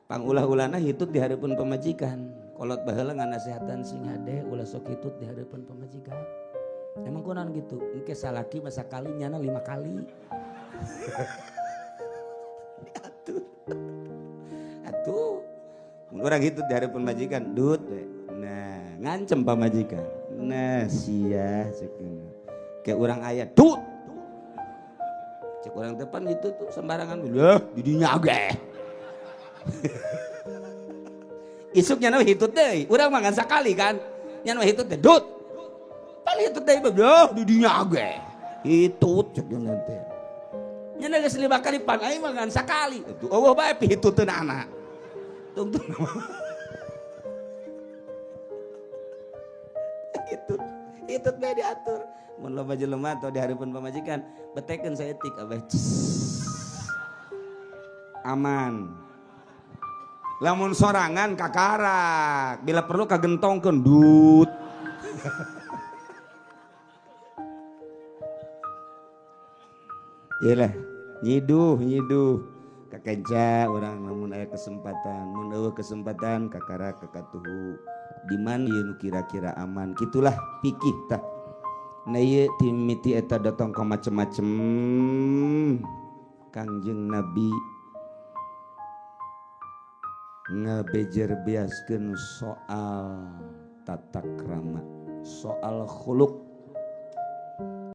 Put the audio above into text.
Pangulah-ulahna hitut di hareupeun pamajikan. Kolot baheula nganasehatan sing hade ulah sok hitut di hareupeun pamajikan. Emang kunaon gitu? Engke salaki masa kali nyana 5 kali. Atuh. Atuh. Mun urang hitut di hareupeun majikan, dut we. Nah, ngancem pamajikan. Nah, sia cek. Kayak urang aya dut. Cek urang teh pan itu tuh sembarangan. Lah, di dinya ge. Isuk nyana hitut deui. Urang mah ngan sakali kan. Nyana hitut teh dut. Pan hitut deui mah di dinya ge. Hitut cek nyana teh. Nyana geus 5 kali pan aing mah ngan sakali. Atuh eueuh bae pihituteun anak. Tungtung. Hitut. Hitut bae diatur. Mun loba jelema atau di hareupeun pamajikan, betekeun saeutik abah. Aman. Lamun sorangan kakarak, bila perlu kagentongkeun dut. Iyalah, nyiduh nyiduh kakenca urang lamun aya kesempatan, mun eueuh kesempatan kakarak kakatuhu. Di mana ieu nu kira-kira aman, kitulah pikih tah. Nah ieu timiti eta datang ka macem-macem. Kangjeng Nabi ngabejer biaskeun soal tata krama, soal khuluq.